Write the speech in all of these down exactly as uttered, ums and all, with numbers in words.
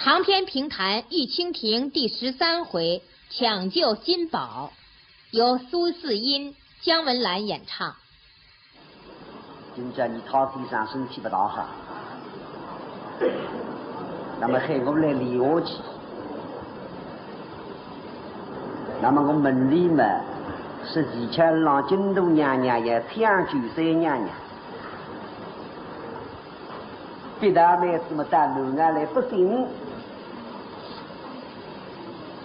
长篇评弹《玉蜻蜓》第十三回，抢救金宝，由苏四音、姜文兰演唱。今朝倪太先生身体勿大好，那么喊我来练下去。那么我问俚嘛，是前浪京都娘娘要抢救三娘娘。 别的妹子么到南外来不行。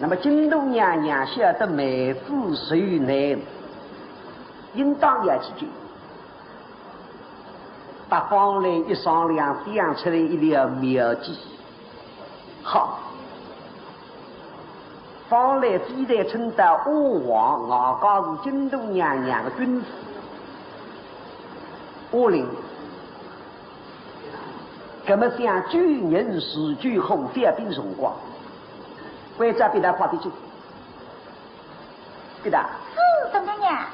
那么京都娘娘晓得妹子受难，应当要去救。搭方腊一商量，想出来一条妙计。好，方腊非但称得吴王，外加是京都娘娘的军师，吴令。 那么想救人是救火，小兵辰光，关照别的快点去。别的，是，怎么样？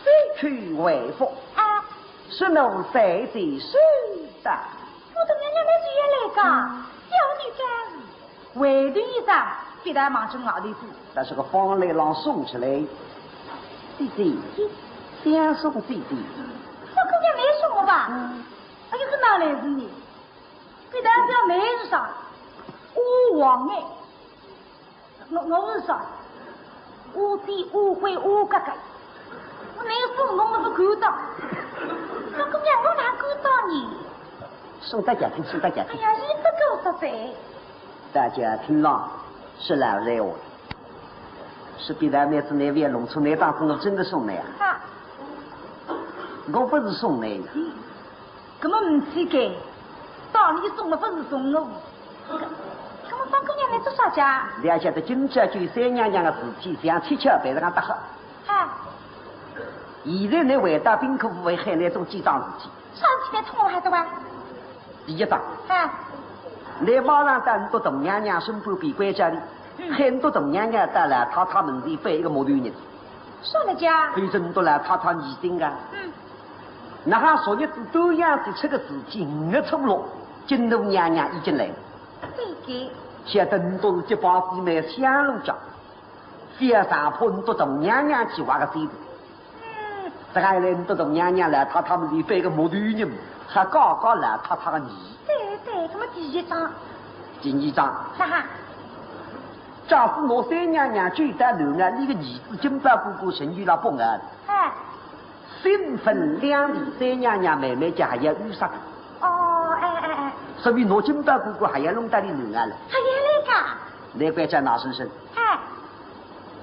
飞去回复，啊，是奴才在手的。我的娘娘，那是也来个，要你讲。回头一张，别的忙从外头走。但是个方腊郎送出来，姐姐，想送姐姐。我跟你没说过吧？嗯。 哎呀，搿哪来事呢？搿代表妹子啥？我王哎，我我是啥？我姐、我灰、我哥哥，我难说我没看到，搿个让我哪看到呢？送大家听，送大家听。哎呀，伊不够实在。大家听了，是老实闲话。是别的妹子难勿要弄错，难当真我真的送来啊？啊。我不是送来呀。 搿么唔奇怪，到底送么勿是送我？搿搿么方姑娘来做啥家？倷晓得今朝救三娘娘个事体，像七巧板浪搭好。啊。现在呢，回到兵科府，为喊倷做几桩事体。啥事体倷冲我还是哇？第一桩，啊。倷马上到倷笃大娘娘身边边关照俚，嗯。喊倷笃大娘娘到老太太门前翻一个木头人。啥了家？反正倷笃老太太疑心啊。嗯。 哪哈昨日子端阳节出个事体，倷笃笃，京都娘娘已经来了。对个。晓得倷笃是结拜姊妹香炉家，覅上怕倷笃大娘娘去挖个仙头。嗯。这个来倷笃大娘娘来，她他们里背个木头人，还搞搞来她他个儿。对对，搿么第一桩。第二桩。啥哈？假使拿三娘娘救到南外，俚个儿子金宝哥哥仍旧辣北外。哎。 兵分两路，三娘娘慢慢叫还要有啥个？哦，哎哎哎。说明拿金宝哥哥还要弄到俚南外了。还要来个？难怪叫拿生生。哎。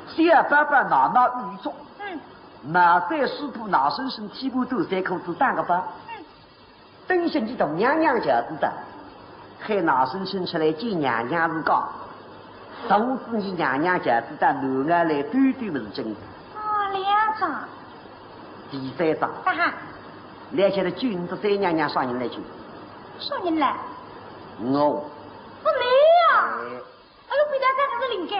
小宝宝拿拿雨足，嗯。毛衫水布拿生生，天布短衫裤子打个包。嗯。 等歇倷大娘娘就要知道，喊拿生生出来见娘娘是假，从此倷娘娘就要知道南外来兜兜么是真个。哦，两桩。第三桩。啊哈。倷晓得救倷笃三娘娘啥人来救？啥人来？我。我来呀。哎。 哎哟，比大家搿个灵感。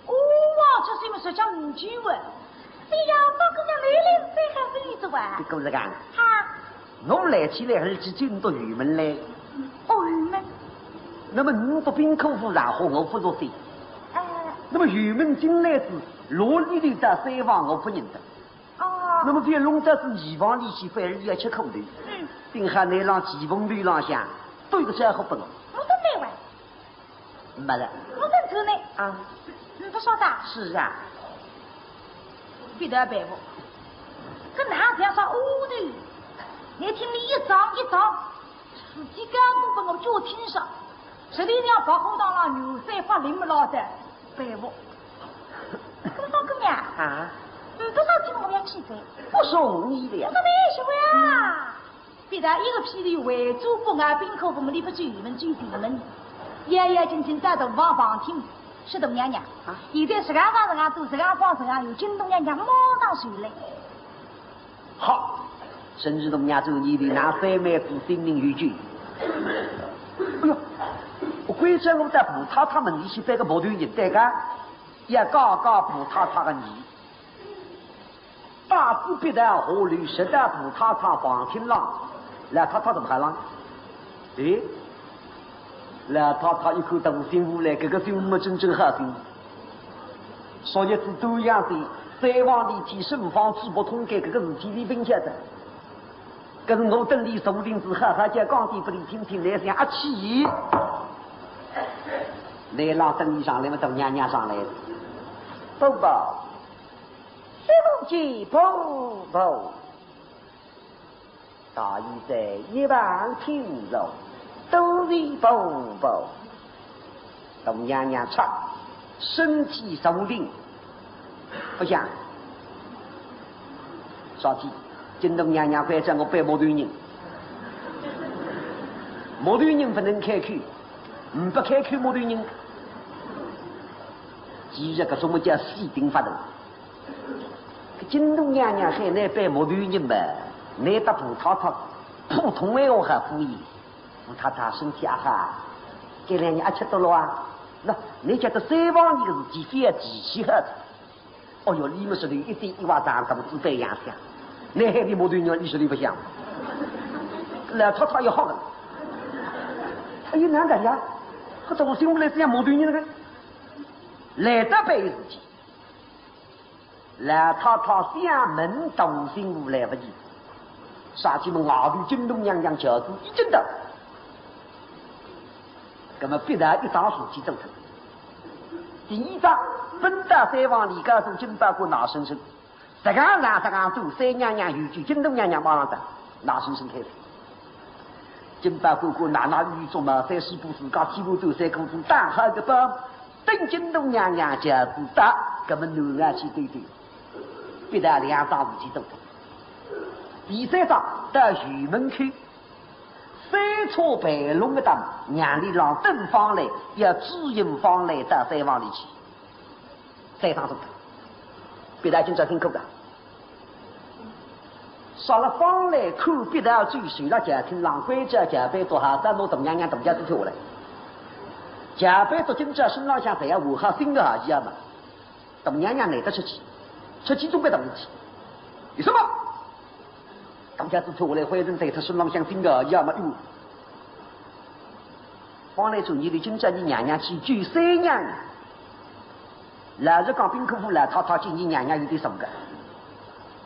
哦，哇，这是么说叫五句文。哎呀，方姑娘倷来是最好个意思哇。搿个是讲，哈。我来起来还是去救倷笃辕门来。哦，辕门。那么倷笃兵科府，然后我勿做事。哎。那么辕门进来是，罗里里到三房我勿认得。哦。那么覅弄到是二房里去，反而要吃苦头。嗯。顶好倷让几房头浪向，对个招呼拨我。我都没完。 没了。我问出来。啊。你不晓得？是啊。别的白话，搿哪像啥丫头？你听你一张一张，自己干部跟我叫清爽，实际上白虎堂上牛三发林不老的白话。搿么方姑娘，啊？你不要听我要气嘴。不说你的呀。我说没什么呀。 别的一个屁里围住不外兵口，我们里不去，你们去你们。爷爷轻轻带着王旁听，是大娘娘。啊。现在自家房自家做，自家帮自家有，京东娘娘马上就来。好，甚至大娘做你的，那三妹子性命有救。哎呦，我关照我在普太太们里去背个木头人，对个，也告告普太太个你。 大字别的下流，实在普太太旁听了，老太太怎么还了？诶，老太太一看大新妇来，搿个新妇么真正好心。昨日子端阳节，三房里去盛放，嘴巴通开，搿个事体俚勿晓得。搿是我等俚坐定仔，好好叫讲点拨俚听听，倷想啊去。倷让等俚上来么，大娘娘上来了。报告，新妇见报告。 大爷在一旁听着，多谢婆婆。大娘娘出，身体坐定，勿响。啥体？金大娘娘关照我扮木头人，木头人勿能开口，呒拨开口木头人。其实搿种么叫死顶发抖。 搿金大娘娘喊倷扮木头人嘛，倷搭婆太太普通闲话还可以。婆太太身体阿好，搿两日阿吃得落啊？喏，倷晓得三房里个事体，非要提起好哉。哦哟，俚么说得一点一画像大嘴板样相，倷喊俚木头人，俚说得勿响。老太太要好个，哎呀，哪能呀？搿大新妇来是像木头人个，来得扮有事体。 老太太想问大新妇来勿及，啥体么外头金大娘娘轿子已经到。葛么必然一桩事体做脱。第一桩，奔到三房里告诉金宝官、拿生生，实梗上实梗做，三娘娘有救，金大娘娘马上到，拿生生开始。金宝官官奶奶有做嘛，三四步自家几步走三步子，打好个包， 等金大娘娘轿子到，葛么囡儿去兜兜，必然两桩事体做脱。第三桩，到后门口，三车备龙个搭，让俚让等方来，要指引方来到三房里去。三桩做脱，必然今朝辛苦个。 说了方来看，必然要走，随了轿厅浪关照轿班做好，再拿大娘娘大轿子脱下来。轿班做今朝身浪向侪要换好新个鞋子嘛。大娘娘难得出去，出去总归大事体。为什么？大轿子脱下来，换成再脱身浪向新个鞋子嘛，哟。 方来说，倷今朝倷娘娘去救三娘娘。老实讲，兵科府老太太见倷娘娘有点数个。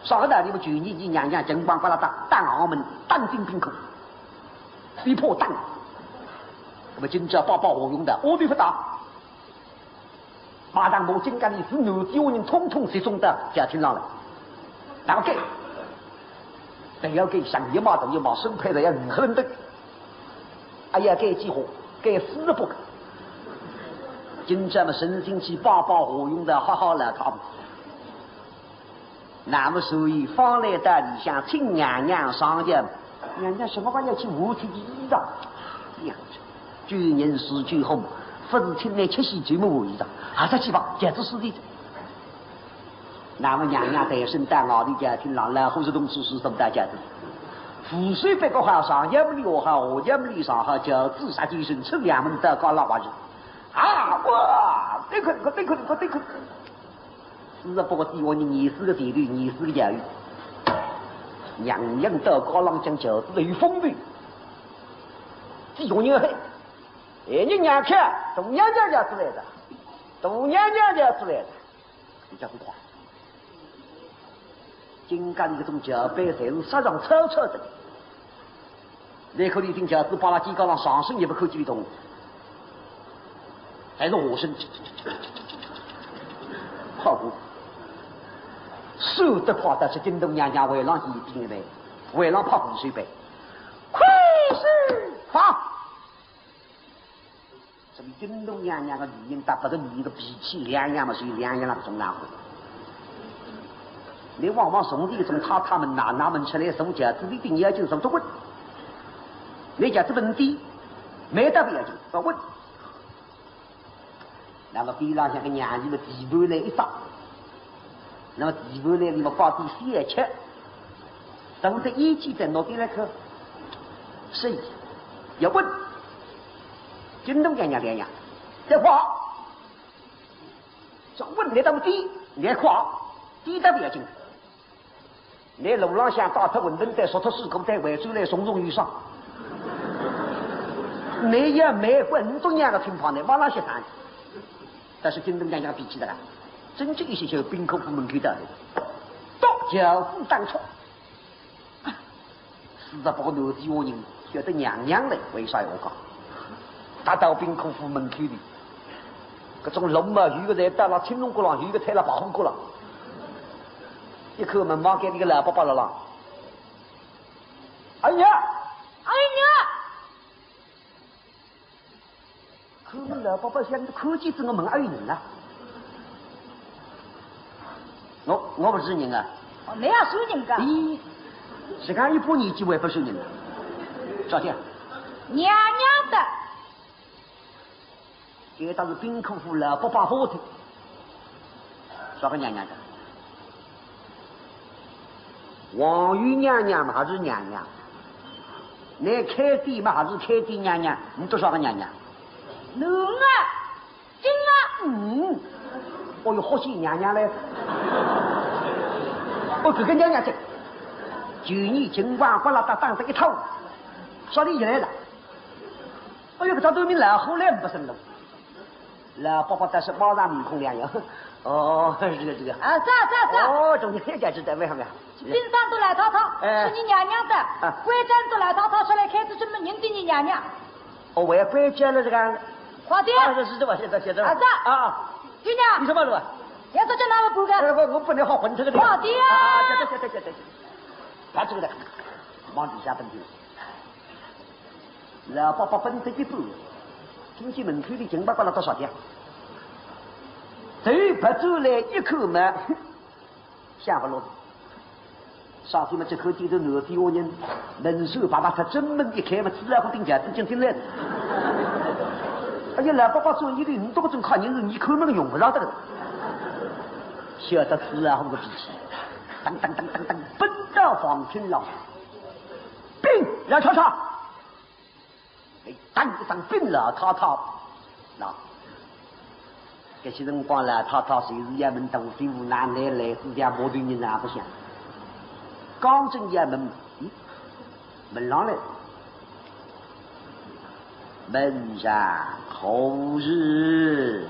啥个道理么？救倷，倷娘娘金光刮啦打，打衙门，打进兵科，一炮打。那么今朝八宝何用的，我对不打。 马上拿金家里是男的女人统统集中到家庭上来。然后该，还要该像一马同一马，身配的要五hund等。哎呀，该几化，该四百个。今朝么神经去八宝何用的，好好来他们。 那么所以方来到里向请娘娘上轿，娘娘什么话要去换脱件衣裳？呀，救人是救火，不是请倷吃喜酒么换衣裳，还是去吧，轿子是的。那么娘娘抬身到外头轿厅浪，老虎是动手是动大轿子，扶手别个好上轿么里下好，下轿么里上好，轿子啥精神，出两门到高老八去。啊，哇，对看，对看，对看。 是啊，不过底下呢，廿四个前头，廿四个前头，样样到高浪向轿子有风头。底下人喊，哎，你娘看，大娘娘轿子来了，大娘娘轿子来了，比较不快。金家里搿种轿班侪是杀上超超的。 那口里顶轿子扒拉肩胛浪上身也不看见一动，还是下身，好过。手得快，但是金大娘娘回浪去一顶的，回浪拍鼓手背，快些快！ 什么金大娘娘个女人搭不得女人个脾气两样嘛，所以两样了总难过。你往往从这种太太们、奶奶们出来，从轿子里顶要紧，从头滚。你轿子问题，没得不要紧，不滚。那么边浪向个娘姨么地盘来一搭， 那么地盘来里么放点小吃，等得一记再拿点来吃。是，要问，金大娘娘两样，再话，这问题到底，你看，底得不要紧。你路浪向打脱馄饨袋，说脱水果袋，回转来重重有赏。倷要卖过五种样个青帮呢，马上歇场。但是京东娘娘脾气的啦，真正一歇歇兵科府门口到了，到教府当中。四十八个男子下人晓得娘娘来，为啥要讲？踏到兵科府门口里，搿种龙马有个在搭了青龙骨浪，有个在了白虎骨浪。一看门房间里个老伯伯了啦。哎呀，哎呀！ 看门老伯伯想看见仔我问阿有人啊？我，我勿是人啊。哦，倷也算人家？咦，自家一把年纪还勿算人啊？小姐。娘娘的。搿搭是兵科府老伯伯府的。 啥个娘娘的？王爷娘娘嘛还是娘娘？倷开店嘛还是开店娘娘？倷笃啥个娘娘？侬啊，金啊。嗯。哦哟，好些娘娘嘞。哦，搿个娘娘这，就你金光刮辣搭打得一塌糊涂，啥地方来的？哎哟，搿只头名老虎来勿生了。 老伯伯但是马上面孔两样。哦，是个，是个。啊，是啊，是啊，是啊。哦，中间也是单位上面。兵上都来讨讨，哎。是你娘娘的。啊。关照都来讨讨，说来开始准备认得你娘娘。哦，我也关照了这个。快点。啊，是，是，这吧，现在，现在。啊，是啊。啊。对呀。你什么是吧？要说叫哪个不干？哎，我，我不能好混这个地方。快点。啊，对，对，对，对，对。把这个的，往底下奔去。 老伯伯奔得一步，听见门口里金巴巴拉到啥地啊？头别转来一看嘛，想勿落。啥地嘛，只看见头南边下人，门闩拔拔脱，正门一开嘛，自然好听见，听见进来。哎呀，老伯伯说，你的五多个钟看人是你看门用勿着的。晓得自然好个脾气，当当当当当，奔到房厅浪。 禀老太太。哎，当一声禀老太太。那，搿歇辰光老太太随时要问大师傅哪能来，自家摸头人哪勿响。刚正要问，嗯，问上来，问上何事？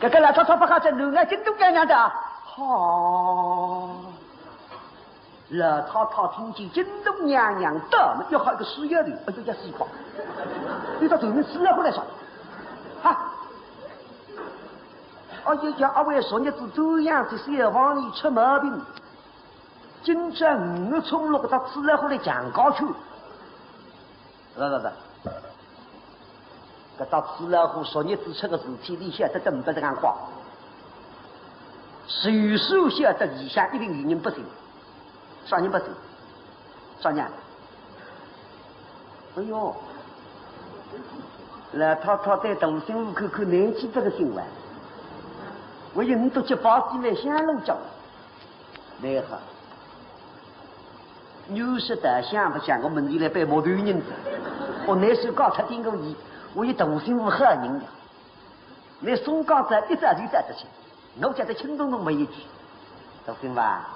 搿个老太太勿好再弄啊，京东娘娘的啊。好。 老太太听见京东娘娘到，要好一个死丫头，哎呦，要死快！你到头面死了回来说，啊！哎呀呀，阿为昨日子这样子，小房里出毛病，今朝五月初六搿只死了回来讲高去。 勿勿勿，搿只死老虎昨日子出个事体，倷晓得得勿得实梗讲。随手晓得里向一定有人勿信，啥人勿信？啥人？哎哟，老太太对大师傅看看，难得勿得信哇！我有倷笃结拜子来相弄讲。 蛮好。女婿倒想勿想，我门前来拜木头人，我拿手搞出点个意，我有大师傅好人呀。拿宋江在一早就带得去，我叫他轻动动没一句。大师傅啊，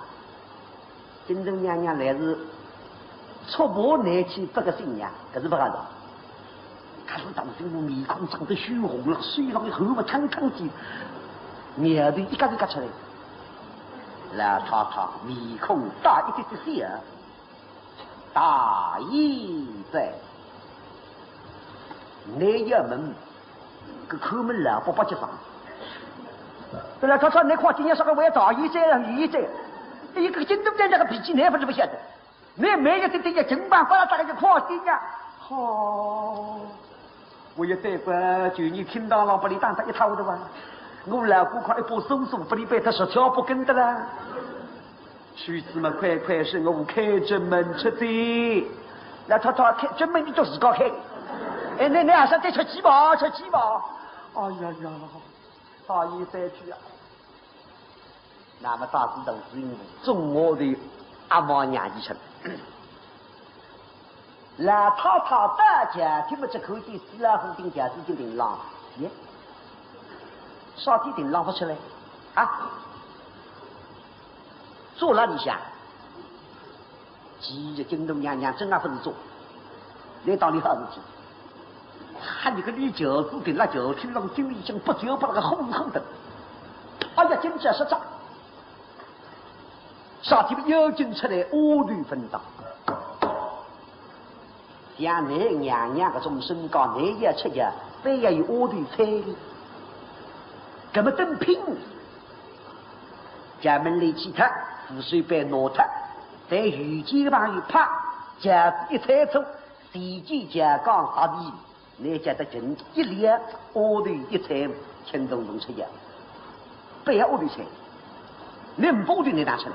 京东娘娘来是触目难去，不个信呀，搿是勿好的。 可是大师傅面孔涨得血红了，手浪的汗毛汤汤渧，眼泪一个一个出来。老太太面孔带一点点血，大爷在，倷要问，搿看门老伯伯结账。老太太，倷看今朝啥个为大爷在了，爷在，一个京东娘娘个脾气，倷勿是勿晓得。 倷每日天天要金板刮辣搭个一块钿呀。好，我也对过，就你厅堂浪拨倷打得一塌糊涂啊。我老公看一把松树，拨倷扳脱十条八根的啦。去仔嘛，快快是我开正门出去。老太太，开正门倷就自家开。哎，倷，倷还是再出去吧，出去吧。哎呀呀，大爷再去啊。 那么大师徒是中我的阿毛娘姨出来。老太太到家，听么只看见死老虎顶架子就顶浪，耶，啥地顶浪勿出来啊？坐辣里向，其实京东娘娘真个勿是坐，来当里好事体。他那个李教主跟那教廷上经理讲不久把那个轰轰的，哎呀，真叫是炸。啥地方要紧出来，我都分担。像你娘娘搿种身高，你也吃呀，非要有我的菜的，搿么等拼。家门里去脱，扶手板挪脱，在御街旁一趴，架子一推出，地基架高大地。 你叫得近一粒，窝头一菜，轻松松吃呀。不要窝头菜，你不窝头你拿出来。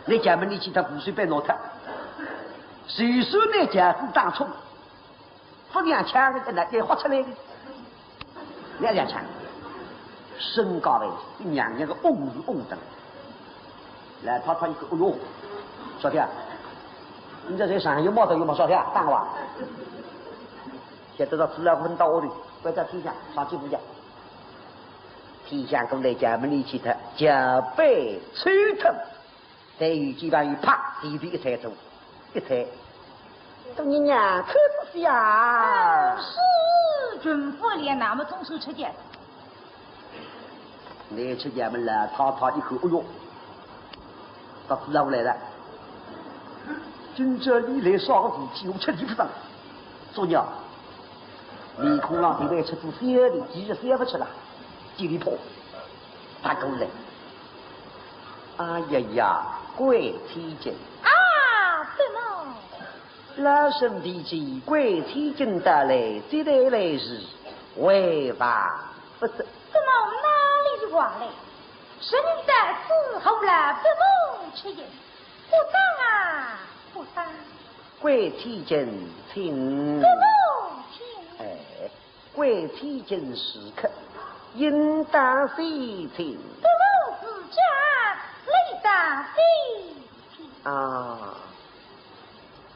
你家门里去，他扶手板挪脱，随手那架子打冲，不像枪的，那也豁出来的。 两两枪，身高嘞，比娘娘个翁是翁等。来，他他一个，哎哟，少天啊，你这人上有毛头有毛少天啊，打我啊！现在到自然混到屋里，不要再听讲，上去不讲。听讲过来，家门里去，他脚背抽疼。 在御街旁一趴，地皮一踩走，一踩。大娘娘，可不是呀。是，丈夫连那么动手吃酒。你吃酒么了，他他一口，哎哟，到自然来了。今朝你来啥个事体，我吃你不上。做娘，面孔上地位吃出笑的，其实笑不出来，嘴里破，他过来。 哎呀呀，关千金。啊，怎么？老身提起关千金到来，接待来迟，回房不迟。怎么哪里话嘞？人在此，何来不迟？不当啊，不当。关千金，请。不当，请。哎。 关千金是客，应当先请。不过自家理当先请。啊，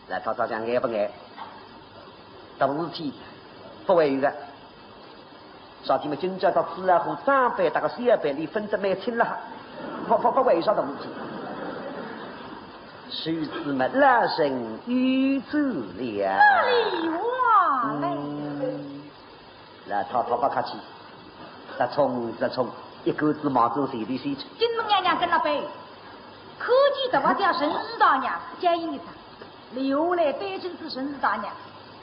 老太太讲碍不碍？大事体不会有的。啥体么？今朝到此啊，和长辈搭个小辈，你分得蛮清了，不不不会有啥大事体。谁知么老身又走了。哪里话嘞？嗯。 老太太不客气，直冲直冲，一口子望准前头先去。金门娘娘跟了背，可见大家叫陈氏大娘，叫伊一声，留下来对准仔陈氏大娘，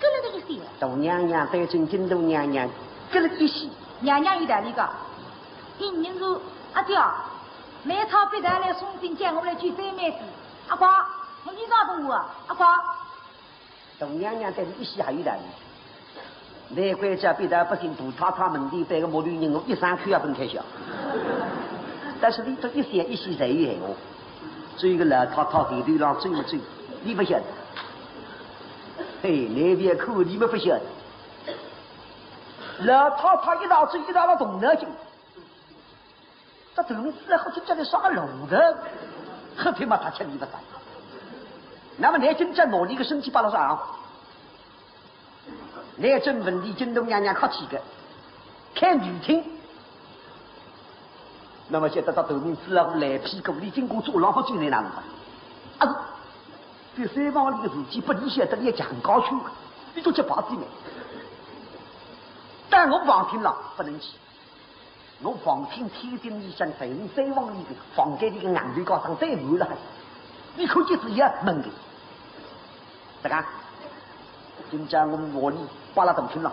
咯了个一笑。大娘娘对准金大娘娘，咯了一笑。娘娘有道理个，一人说，阿姐，买套笔袋来送信，叫我来救三妹子。阿光，我你找着我，阿光。 大娘娘对伊一笑还有道理。难怪叫别人不信，大太太门前摆个木头人，我一声口也不开笑。但是伊这一笑一笑侪有闲话，所以个老太太头头浪走一走，你不晓得。嘿，那边看你们不晓得。老太太一道走一道浪动脑筋。 这头名字好听起来啥个路的，黑天嘛他吃你不着。那么你今朝拿你个身体摆了上，你真问题金大娘娘客气个，看你听。那么现在这头名字啊，来屁股里经过做牢好进来哪能办？啊，这三房里的事体不你晓得，你也讲高兴，你都吃饱子没？但我旁听了，不能去。 我旁听天天里向在三房里个房间里个硬头高上最满了，你看见是也闷的。这个，今朝我们屋里摆了大厅了，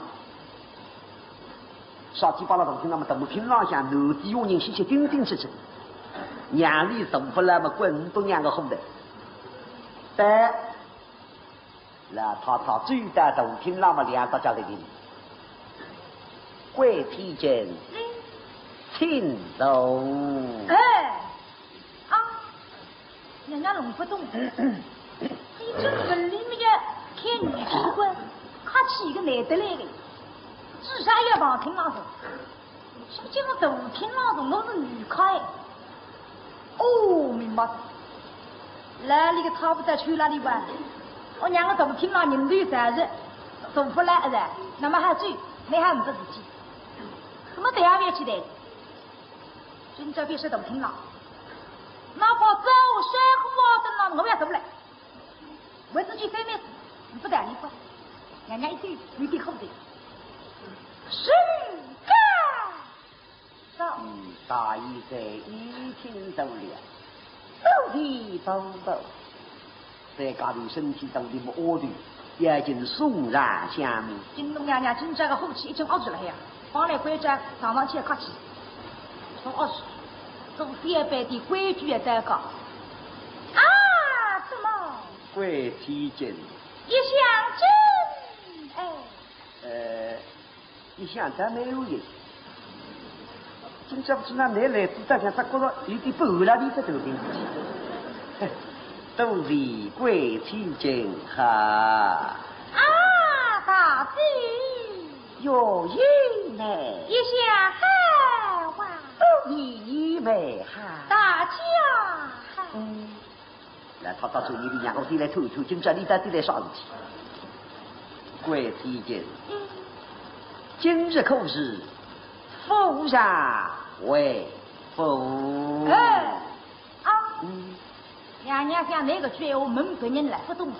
啥体摆了大厅了嘛？大厅浪向男的佣人歇歇顶顶吃吃，娘里受不了嘛，滚都娘个火的。对。 老太太走到大厅浪么，两只脚在地里。关千金，请坐。哎，啊，人家弄不懂。你这个里面看女婿官，客气个难得来个，至少要旁听浪坐。 什么叫做大厅浪坐，我是女客哎。哦，明白了。来，你个差不多去哪里玩？我娘个大厅浪人都有三十，坐不来了，那么还走，你还没得事体。那么等下要去的，今朝别说大厅浪，哪怕在我山河啊，等浪我也受不来。我自己对面，你不带你管。娘娘一听，有点后头。是个。嗯，大爷在一听到了，都是宝宝，在家里身体当中么屙的，要紧送上香。金龙娘娘今朝个火气已经熬出来呀，方来关照上房去客气，从二十，做三班的规矩也在讲。啊，怎么？关天君。一向真，哎。 呃，一向咱没有的。今朝不知哪能来，只当像他觉着有点不安了的这头病。都是关天君哈。啊，大姐。哟，英妹。一向好啊。哦，英妹哈。大姐好。嗯。 那他到这里，你让我进来透一透，今朝你到底来啥事体？关天君，嗯。今日可是府上回府？哎，啊，嗯。娘娘想那个句闲话问别人来不懂，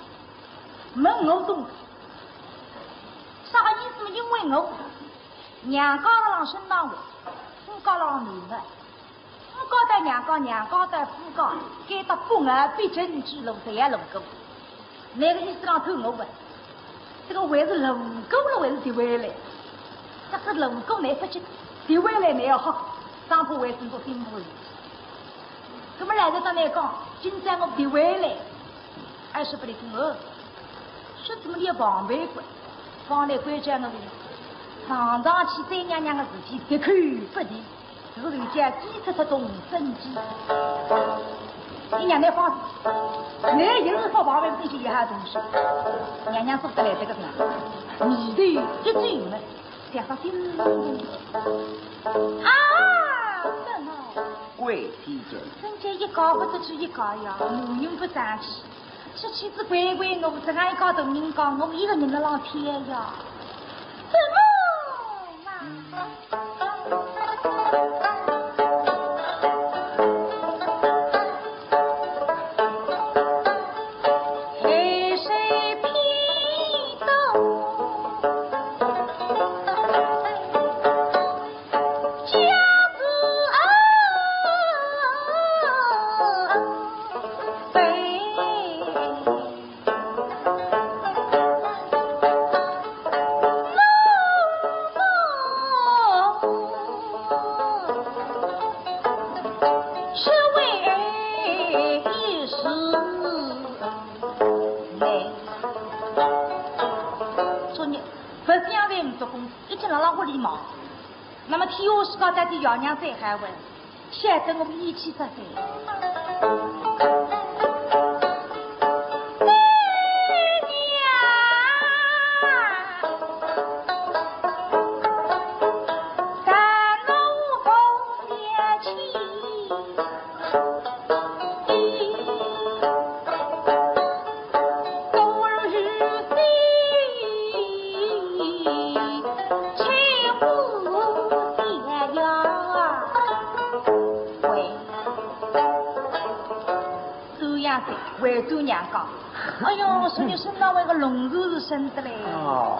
问我懂。啥个意思嘛？因为我娘家辣浪身浪，我家辣浪南的。 夫家到娘家，娘家到夫家，该搭不外必经之路，侪要路过。那个意思上透我问，这个还是路过了，还是调回来？这是路过难不及，调回来难要好，上铺还是做新妇人。那么来得到那讲，今朝我调回来，二十不离听哦。 说怎么你要防备过？方来关照我，常常去三娘娘的事体，绝口不提，这个人家鸡吃吃动真鸡。你娘娘放心，你又是说防备自己一下东西。娘娘说得来这个人，你的一句呢，讲到心里。啊，怎么？关天君。人家一家不得志一家呀，男人不争气。 这妻子乖乖，我这样一个大人家，我一个人辣浪天呀，怎么嘛？黑水披头，家子啊。 昨日勿想在唔做工，一天辣辣屋里忙。那么天下世界到底爷娘最好喂。 晓得我们一起作对。喂，周亚飞回转娘家。哎哟，说你身上为个龙头是生得嘞。哦。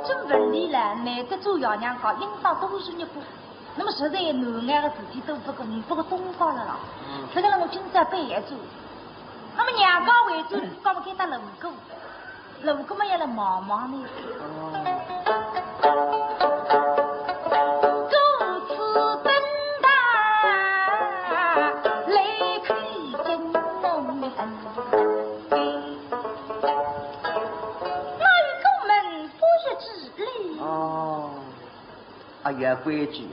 真问题了，难得周亚娘家，应当都是你不 那么实在有难挨个事体都不个，不个东家了啦。嗯。实在了我今朝背也做。那么娘家为主，嗯。讲么给他路过，路过么也来望望呢。哦。公子等到来看见我们，那与过门不入之礼。哦。 哎呀，规矩，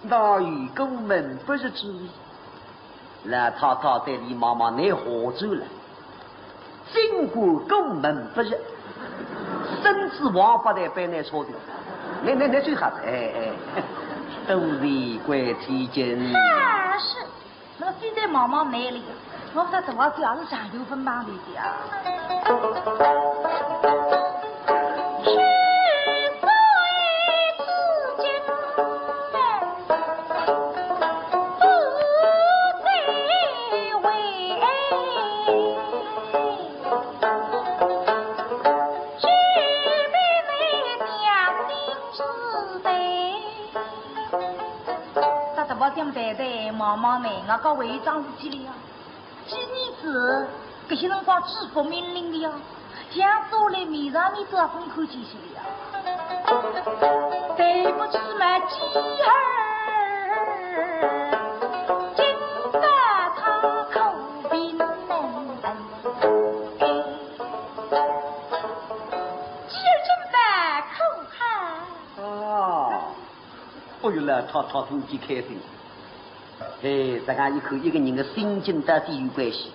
哪有过门不入之礼？老太太对俚望望，倷好转了，尽管过门不入，甚至王八蛋被倷戳的，倷，倷，倷最好，哎，哎，都是关天君。啊，是。 那么现在望望倷哩，我搿大房子也是长久分房的呀。大大房子么呆呆忙忙呢，我讲为一桩事体了呀。 寄儿子，搿歇辰光政府命令的呀，像做来面上面都要分开进行的呀。对不起嘛，寄儿，金发他可不能。哎，寄儿金发可好？哦，哎哟，老太太真开心。 哎，大家一看，一个人的心境到底有关系。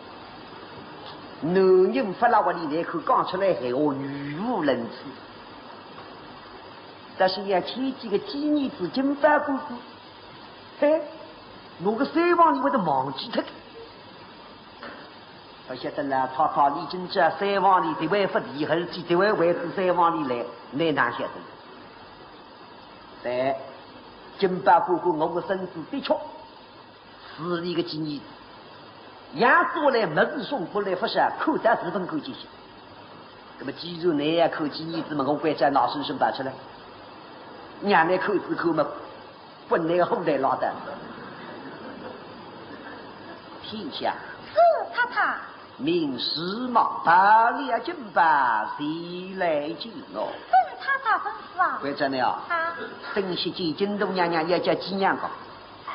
男人发了话，你来看讲出来闲话语无伦次。但是要牵记个寄儿子金发哥哥，嘿，侬个三房里会得忘记脱个。勿晓得老太太李金枝三房里这位不离儿子，这位回到三房里来，侬哪晓得？对，金发哥哥，我个孙子的确 是一个寄儿子，养大来么子送过来，勿是看得是分开进行。那么既然侬要看寄儿子嘛，我关照老先生摆出来，让侬看仔看嘛，不能后来落单。天下。是太太。明日嘛，罢了金发，前来见我。遵太太吩咐啊。关照侬啊，啊。等歇见金大娘娘要叫寄娘个。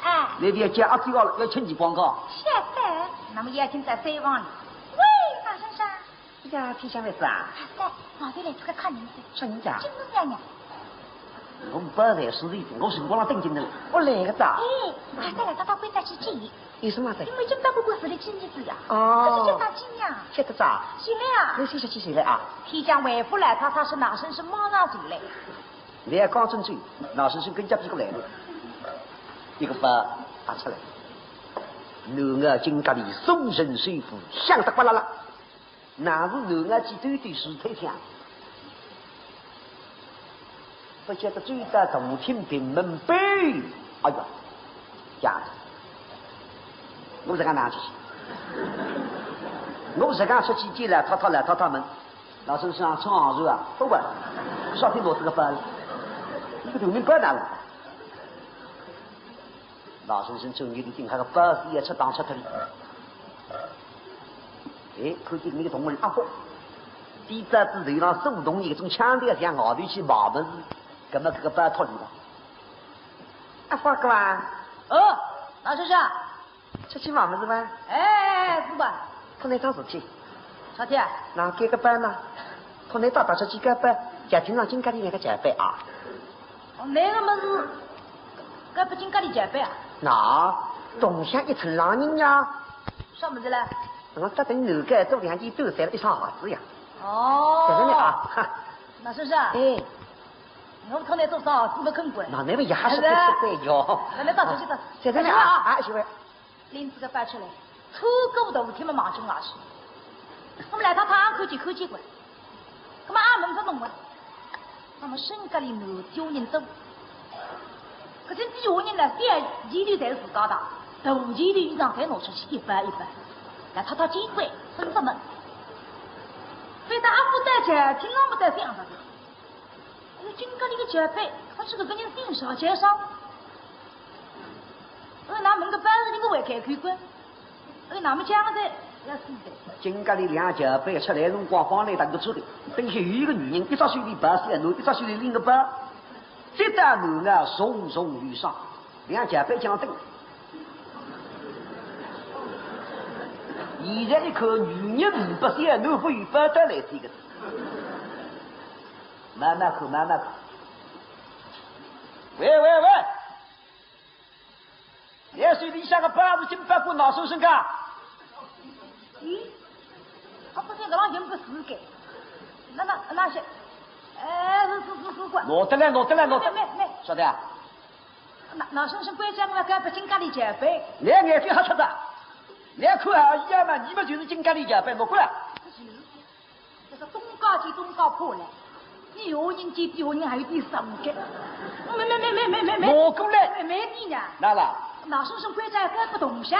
哎。那边叫阿狗了，要请你帮个。晓得。那么要请在三房里。喂，老先生。呀，天香妹子啊。哎，外头来这个客人子。啥人家？金大娘娘。我们不在市里，我是光了等金的。我来个咋？哎，快点来，到到柜台去见。有什么事？因为金发哥哥是来寄儿子呀。哦。他是金发寄娘。晓得咋？进来啊。你先下去进来啊。天香回复来，他他是老先生马上进来。 你要讲真句，老先生跟家屁股来了，一个包拿出来，男儿金甲里松仁水府，响得呱啦啦，那是男儿几对对是太响，不晓得走到大厅屏门背，哎呀，假的，我这个拿出去，我这个出去见了太太了，太太们。 老先生啊，穿行船啊，不管，啥体拿这个包，一个头名包拿了。老先生穿牛的顶，还个包是也吃当吃脱的。哎，看见那个同门阿福，低着子头上手动一种腔调，像外头去买物事，那么这个包脱离了。阿福哥啊。哦，老先生。 出去买物事伐？哎，是吧？托侬桩事体。啥体啊？那搿个包呢？托侬带带出去搿包，叫今朝金家里两个长辈啊。哦，那个么是，搿不金家里长辈啊？那，同乡一村浪人呀。啥物事嘞？我搭等侬搿做两天都生了一双鞋子呀。哦。谢谢你啊。哈。那是不是啊？哎。我托侬做啥？是不是肯管？那那个也是不是对哟。那那到出去的。谢谢你啊，啊，媳妇儿。 拎仔个包出来，穿过大厅么望进外去。那么来到堂看见看见过，那么阿门勿弄了，那么身家里男家人多，搿些底下人呢，小钱头侪是自家的，大钱头衣裳侪拿出去一包一包，来讨讨见怪，分分么。非但阿不得钱，听阿不得想着的。 哎，金家里个长辈，他是个个人顶上介绍。哎，那门个包是那个外开口个，哎，那么讲的，要死的。金家里两长辈出来辰光，方来打个出的，等歇有一个女人，一只手里抱小囡，一只手里拎个包，这单男啊，重重有赏，两长辈讲等。现在一看，女人不小囡，不与包带来这个。 慢慢看，慢慢看。喂喂喂，来，手里向个包是金包裹，拿手伸开。咦，啊，不对，搿浪有个字个。那那那些，哎，是是是是个。拿得来，拿得来，拿得来。没没没。晓得啊？那那生生关照我要干不金家里长辈。来，眼睛瞎吃的。侬看啊，伊呀嘛，伊嘛就是金家里家班，我过来。搿是，搿是东家见东家怕嘞，你下人见比下人还有点上格。没没没没没没没。我过来。没没的呢。哪啦？老先生关照该不动向。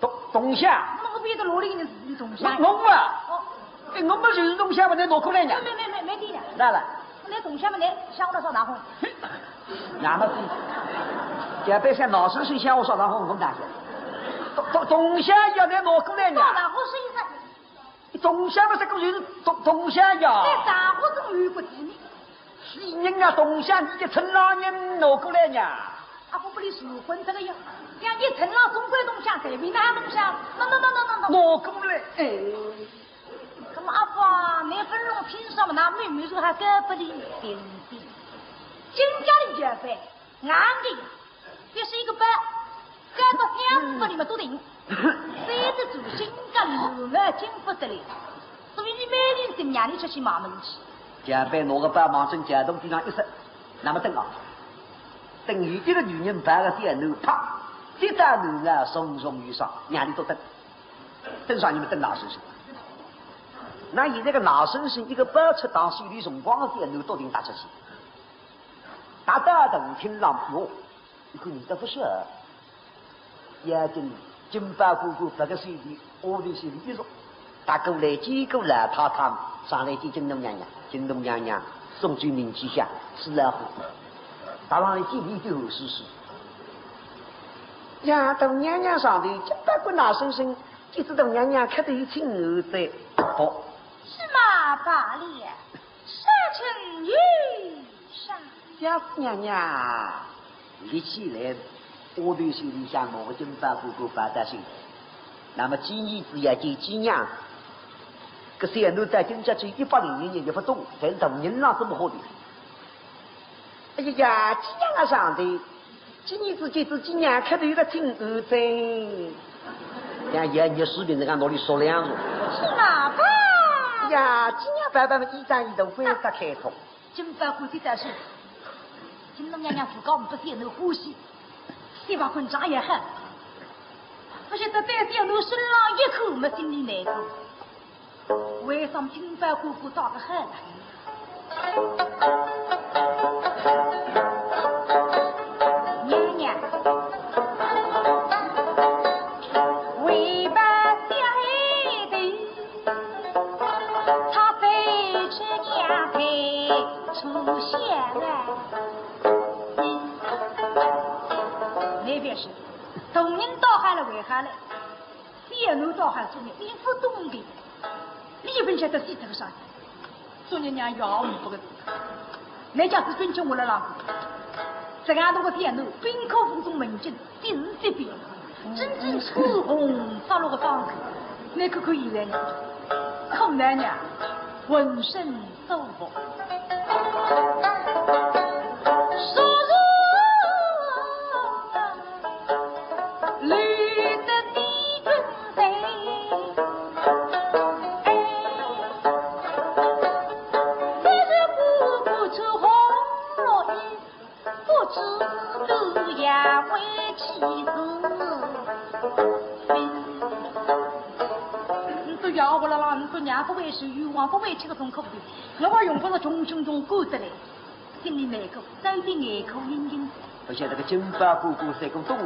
动，动向？那么我不也得罗里人是动向？我，我啊。哦。哎，我们就是动向嘛，侬拿过来呢。没没没没的呢。哪啦？那动向嘛，你想我到啥场合？那么，这边像老先生想我啥场合，我哪去？动，动，动向要侬拿过来呢。到哪个是一个？动向嘛，这个就是动，动向呀。那大伙总有个地名。是人家动向，你个村浪人拿过来呢。啊，不，不，你是混这个呀。像你村浪总归动向，随便哪动向，喏喏喏喏喏喏。拿过来，哎。那么阿爸，你分弄清爽嘛，那妹妹说还该不灵，点点。金家里也会，俺的呀。 这是一个班，该个三五个里面都得有。三个主心肝头啊，经不得了。所以你每天是让你出去买门去。前辈拿个包往正前头地上一塞，那么等啊，等于一个女人抱个小囡，啪，跌到地上，重重有伤，让你都等，等啥？你们等老先生。那现在个老先生一个包出当手里辰光个小囡都定打出去。 大大大厅浪哟，一个女的不是，眼睛金包裹裹，白个水里，乌头水里一落，大过来见过老太太，上来见金童娘娘，金童娘娘送进门去下，吃老虎，大上来见面就和稀稀。呀，大娘娘上头，金包裹拿伸伸，就是大娘娘磕头请安在。哦，是吗？罢了。 少卿有赏。小娘娘，立起来，我对手里向我个金包裹裹包在手。那么见儿子要见见娘，搿小囡在金家只有一百零一年也不懂，但大人浪怎么好的？哎呀呀，见娘啊上头， 今年子见仔见娘，磕头一个请安哉。像爷爷视频那个拿里说两个。是哪个？呀，见娘白白么一张一头，非常开通。金包裹在手，金童娘娘自家勿晓得欢喜，三百块账也很。勿晓得对小囡身浪一看，没心里难过。 为啥么金包裹裹打个喊呢？娘娘，为把小孩的，他背着娘背出现来。那边是，大人倒好了，为好了。 小囡倒还做人，你勿懂的。你一本晓得死这个啥？做人娘要唔不个。那家是尊称我了啦。这样的个小囡，本科附中门禁，第四级毕业，真正是红发了个方子。那个可以了呢，可难呢，浑身 舒服。说是绿得的君子，哎，只是姑姑穿红衣，不知都要为妻子。你都要我了啦，你都娘不会受冤枉，不会吃个重苦的，我还用不着穷穷穷过得来。 心里难过，真的眼眶盈盈。不晓得个金包裹裹三个冬，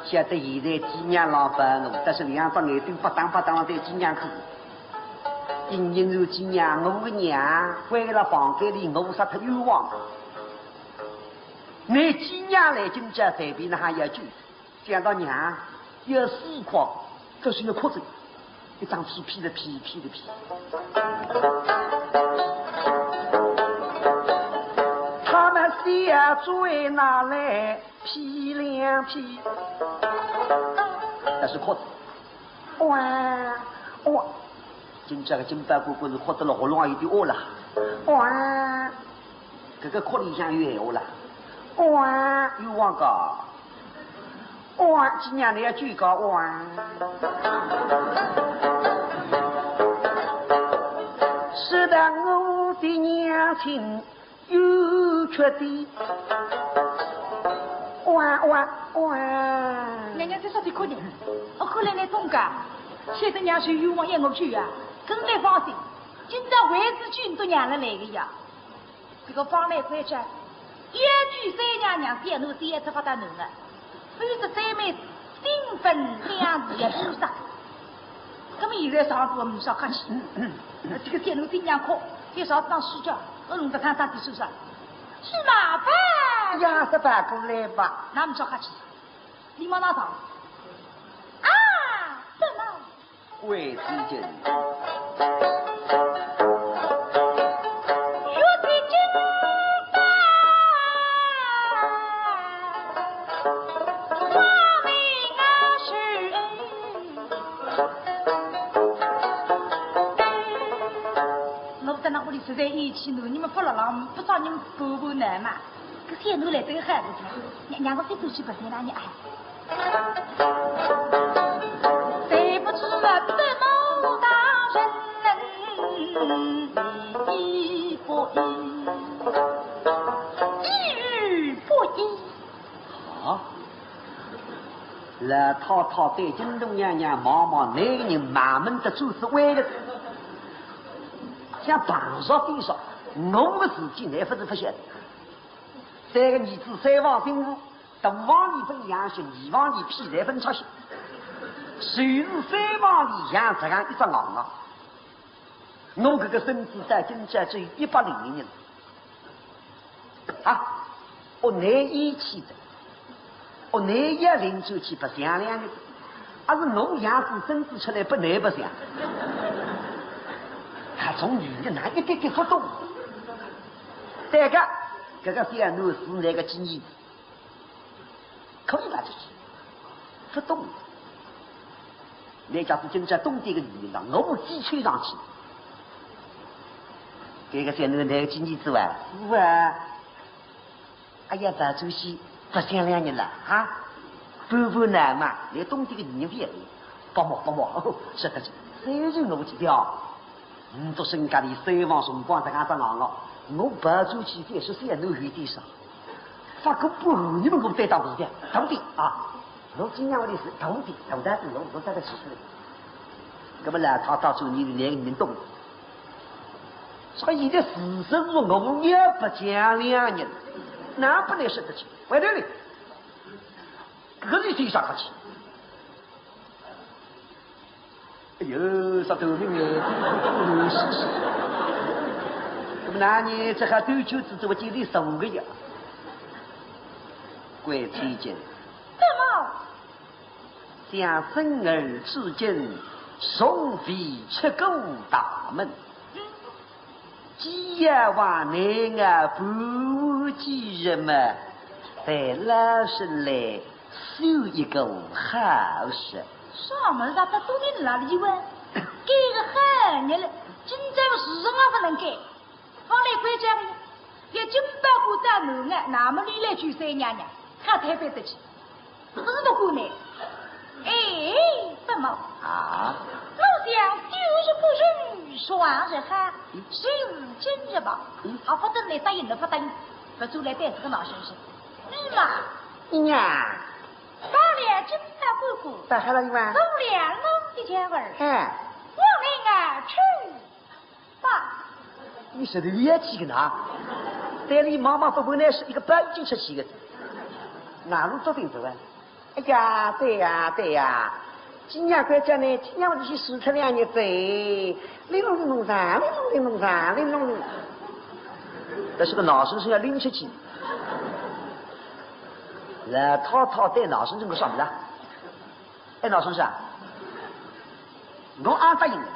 晓得现在见娘浪烦我，但是两只眼睛巴当巴当地对见娘看。隐隐然见娘，我个娘关了房间里，我杀脱冤枉。你见娘来金家随便哪哈要救， 见到娘要死快，可是要哭着，一张嘴皮了皮，皮了皮。他们小嘴拿来皮两皮，但是哭着，哇，哇，金家个金包裹裹是哭得了喉咙也有点哑了，哇。 搿个哭里向有闲话啦。哇，冤枉个。哇，今年你要举个哇。是的，我的娘亲有缺点。哇哇哇！娘娘在说的可怜，我看来来中介，现在娘舅冤枉要我去啊，更来放心，今朝为子君都让了来的呀。这个方来关照，要求三娘娘三奴三也只发大男的，否则三妹新婚两字也不杀。那么现在上官没啥客气，这个三奴新娘哭，也少当输家，我弄得看上去受伤。是哪般？呀，这般过来吧。那没啥客气，你往那上。啊，怎么？ 为子君。我在那屋里实在厌气，你们不落浪，不找你们婆婆奶妈，这些奴来这个孩子，让让我再出去白天那你哎。 谁不知我本某大人义不义，义与不义。啊？老太太对金童娘娘望望，那个人慢慢的走是歪的，像碰着地上，我的事体，你不是不晓得。三个儿子三房媳妇， 大房里分洋些，二房里屁才分出息。就是三房里养这样一只硬袄，我这个身子在今朝只有一百零一年了。啊，我难以气的，我难以领出去白相两日，而是我养子孙子出来不难白相。他从女的哪一点点不懂。这个，这个小囡是那个经济 可以吧？这是不懂。那家是真正懂得个女人了，我们几岁上去？这个小囡那个经济之外，是啊。哎呀，这出去不想两年了啊，不不难嘛，那懂得个女人也不毛不毛，是的，虽然我去掉。 你做身家里三房辰光这样子啊，我跑出去再说三楼有点啥，发个不和你们我再当不是的，徒弟啊，我今年我的是徒弟，头戴是我我在这说出来。那么呢，他到处你两个人懂，所以现在事实是我也不讲两人，那不能说得去，回头呢，可是非常客气。 哎呦，啥都没有。那么那你这还兜圈子怎么经历三个呀？关天见。怎么？想孙儿至今从未出过大门。 既要往南啊，不几日嘛，在老身来修一个好事。啥么事啊？他都定哪里问？改个好日了，今朝是人啊不能改。方来关照了，要金包裹到南啊，那么你来救三娘娘，他才背得起。 不是都过呢？哎，怎么？啊？我想旧日不顺，双日好，今日今日吧。嗯。啊，不等来答应了，不答应，不出来带这个老先生。你嘛，你呀，到了金大姑姑，到海了一万。做了我的家儿，哎。我领儿去。 爸，你是头也气个呢？对你妈妈不本来是一个半斤出气的，哪能做定着啊？哎呀，对呀，对呀，今年关照呢，今年我就去数出两日子，玲珑玲珑啥，玲珑玲珑啥，玲珑玲珑。但是个老先生要拎出去，老太太对老先生个啥么啦？哎，老先生啊，我阿答应的。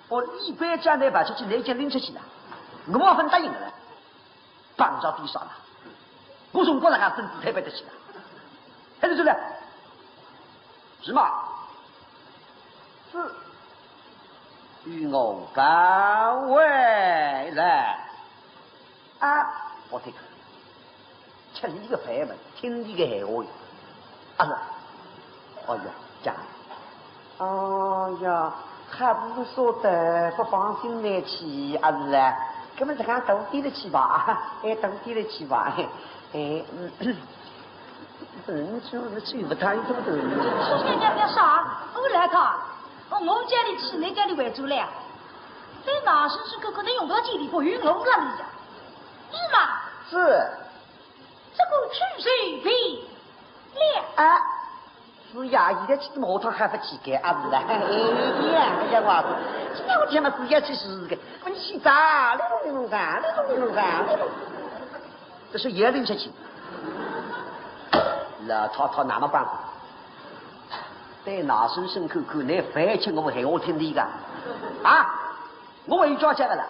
我一般将来跑出去，拿钱拎出去了，我没法答应了，碰着地上了，我从国上身子推背得起了，还是出来，是吗？是，与我保卫来。 啊，我这个，吃你个饭嘛，听你个闲话呀。啊是，哎呀，讲，哎呀，还不是说得不放心的去，啊是啊。搿么这个大点的去吧，哎，大点的去吧，哎，嗯，嗯，这个去不太多的。说人家干啥？我来他，我我家里去，你家里回转来啊？在哪生生哥哥能用到几里不用我那里呀？你嘛，是。这个去谁比了？啊，是呀，现在去这么下趟还不及格啊，是啦。哎呀，哎呀，我说，今天我天嘛，是要去试试看，我去去咋，那种那种啥，那种那种啥，那种。这是也领下去。老太太那么办法，对哪生生看看，你反正我还要听你个啊，我还有交代的了。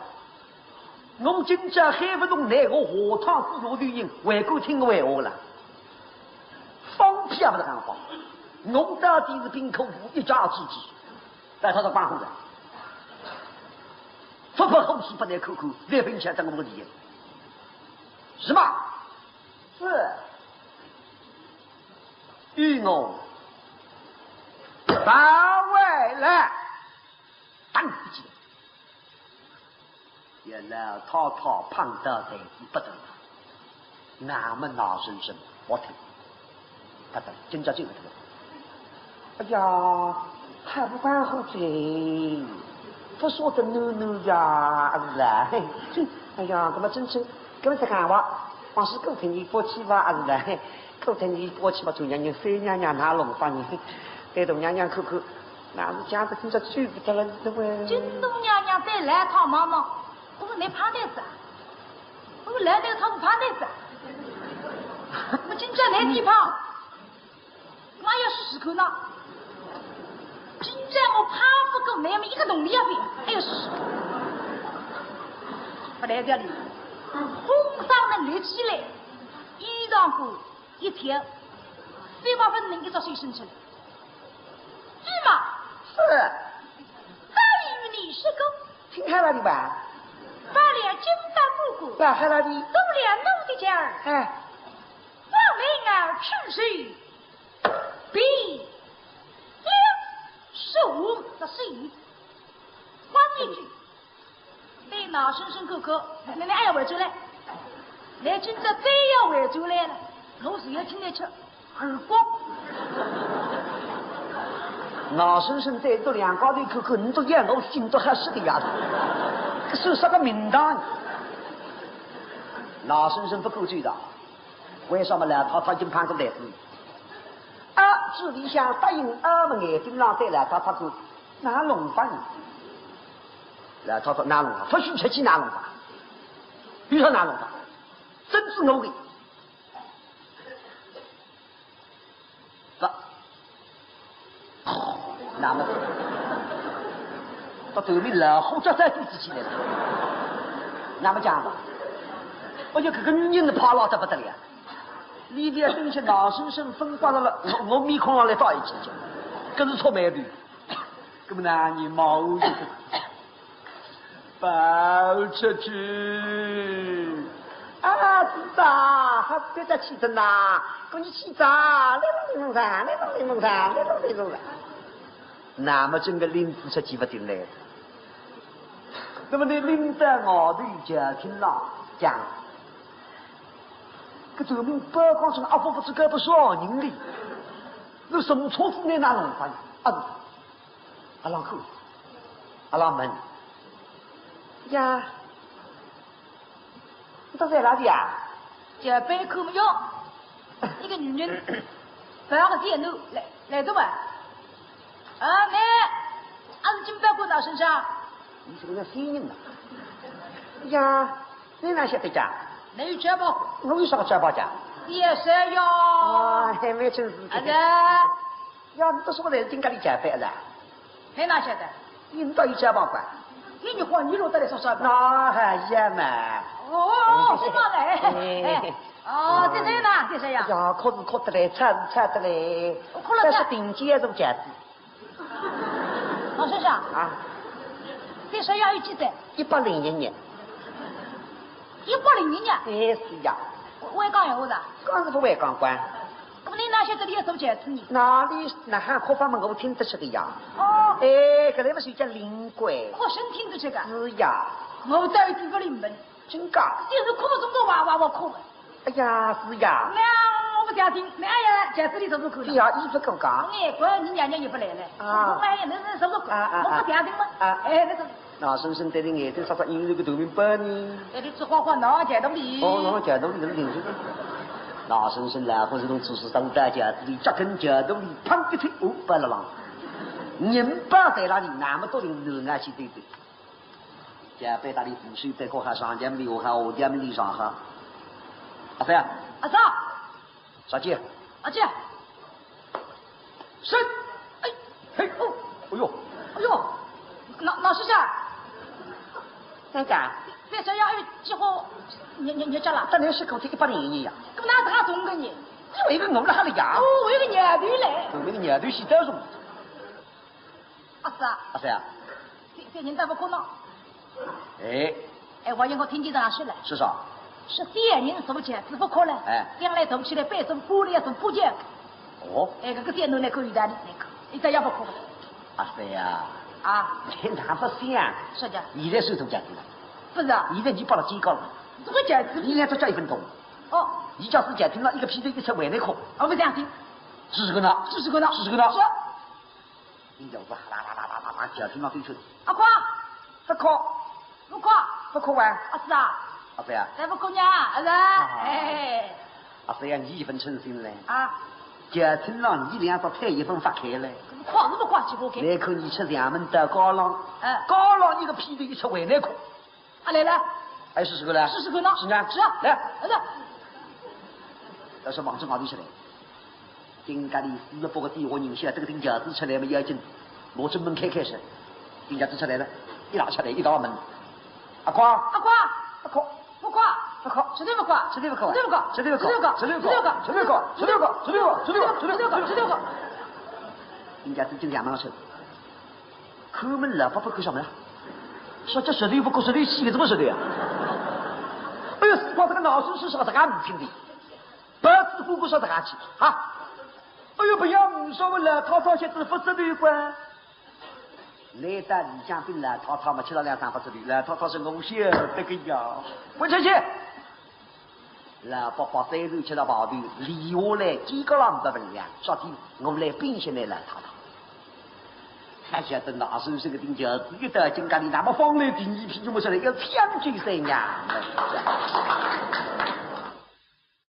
我今朝喊勿动你，我下趟子下头人还敢听我闲话了。放屁也勿得讲放，我到底是平口无一家之主，但他是光火的，不怕火气不来口口，来分钱等我个理由。是吗？是。与我打回来。 当一记，原来太太碰到台子不得了，那么哪生生我听，不得了，今朝就不得了。哎呀，还不管好这，不说的囡囡呀，是啦，嘿，哎呀，那么真正，搿么再讲话，往事过去你过去吧，是啦，嘿。 可怜你过去嘛，做娘娘、三娘娘哪弄法呢？对大娘娘看看，那是讲得今朝救不得了，你这位。金大娘娘对来看妈妈，我说你怕得子啊？我说来那个他不怕得子啊？我今朝来地方，我也是试试看呢。今朝我怕不过你们一个动力也不要，哎呦，是。不来这里，风声能立起来，衣裳裤 一天，三百分能一只手伸出来。是吗？是。再与你说个，听好了的吧？八两金丹不过，那好了的。多了奴的家儿，哎。望为儿出手，比了手，这是一，光一句。 对，那生生哥哥，奶奶哎呀回转来，来今朝再要回转来了，我是要听你吃耳光。那生生再做两家头看看，你都要我心都还是个样子，这是啥个名堂？那生生不够嘴的，为什么呢？他他已经判个台子，啊，这里想答应俺们眼睛上再来，他他是哪弄法呢？ 老太太哪弄法？不许出去哪弄法？你说哪弄法？真是我的。不，那么，到头面老虎叫再举起来了。那么讲吧，我就搿个女人的怕老得不得了。里边东西老生生分光了，我我面孔上来照一记，搿是触霉头。 搿么呢，你毛就跑出去。啊，知道，好不得去的呐，跟你去找，来弄来弄啥，来弄来弄啥，来弄来弄啥。那么整个林子出去不进来。那么你领到外头就听了讲，搿周明包公是阿福不知该不少人哩，那什么车子你哪弄法呢？啊， 阿郎看，阿郎问：“呀，你到在哪里啊？”“这边看没有，一个女人，白个点头，来，来的吧？”“啊，你，俺是金白骨老身上。”“你是个新人呐。”“呀，你哪晓得家？”“没有交保。”“我有啥个交保家？”“也是哟。”“啊，还没真是的。”“啊，这。” “呀，你都说我来是丁家里结拜了。”“你哪晓得？”“你到底结拜个？”“你你话你弄得来说说吧。”“那还也嘛。”“哦，是嘛嘞。”“哎，哦，这谁呢？这谁呀？”“呀，哭是哭得来，吵是吵得来。”“我哭了。”“但是丁家是不结子。”“老先生啊，这谁呀？有几岁？”“一百零一年。”“一百零一年？”“哎，是呀。”“我我也讲闲话的。”“讲是不会讲官。”搿么倷哪晓得俚要做轿子呢？哪里，哪哼哭法嘛，我听得出个呀。哦。哎，搿来嘛是叫灵鬼。哭声听得出个。是呀。我倒有几个灵魂。真个？就是哭勿中个哇哇哇哭了。哎呀，是呀。那我勿相信，那呀，轿子里做做看。对呀，衣服刚刚。哎，怪你娘娘也勿来了。啊。我哎呀，那那做做看，啊啊啊。我勿相信嘛。啊。哎，那个。 老僧僧对俚眼睛眨眨，因为个头明白呢。哎，你只花花闹节动的。哦，闹节动的，能听出。老僧僧来，或是从此是上大轿子里，扎根节动里，砰一推，哦，摆了浪。人摆在那里，那么多人能啊去对对。脚板搭里扶手，背后还上前面，我还下前面里上哈。阿三啊。阿三。 啥介？阿介。是。哎，嘿，哦，哎呦。哎呦，老，老师家。哪个？这，这要有几号？你，你，你讲了。当然是过去一百零一年呀。搿哪能介重个呢？因为一个我辣海里呀。哦，我有个念头嘞。有没有念头是这种？阿三啊。阿三啊。这，这人倒勿可能。哎。哎，我应该听见这样说了。是啥？说小人做轿子勿可了。哎。将来做起来，板子过来要做不见。 哦。哎，搿个小囡来可有道理，来可，一点也勿可。阿三呀，啊。倷哪勿想？啥介？现在算做轿子了。勿是啊。现在倷拨了几个了？做个轿子。倷两只脚一分钟。哦。倷假使轿子了，一个屁股一出回来哭。我勿相信。试试看呐。试试看呐。试试看呐。是。 你要是啦啦啦啦啦啦，轿子浪飞出。阿快。勿哭。勿哭。勿哭哇？阿三啊。阿三啊。哎，勿哭呀，阿三。啊。哎。阿三呀，倷一分诚心嘞。啊。轿子浪倷两只腿一分发开嘞。哭是勿哭，去勿开。来看倷出衙门到街浪，哎。街浪一个屁股一出回来哭。 啊，来了。哎，试试看来。试试看呐。是啊。是啊。来。来了。但是望仔外头出来，今朝里四十八个底下人晓得个顶轿子出来么要紧，拿出门开开是，顶轿子出来了，一拉出来一道门。阿快。阿快。阿快。勿快。勿快。绝对勿快。绝对勿快。绝对勿快。绝对勿快。顶轿子进衙门去。 看门老伯伯看啥么啦？说这舌头勿过舌头细个，怎么舌头啊？哎呦，死光这个老鼠屎是个啥个事情的？不是不过说这个去啊？哎呦，不要，你说我老太太现在不舌头关。来到里向跟老太太嘛，吃了两三把舌头，老太太是我晓得个呀。滚出去！ 老伯伯三顿吃了排头，留下来几个人不分量，昨天我来冰心来了他了。还晓得老先生个顶轿子一到今朝里，那么放来第二批，我说来要抢救三呀。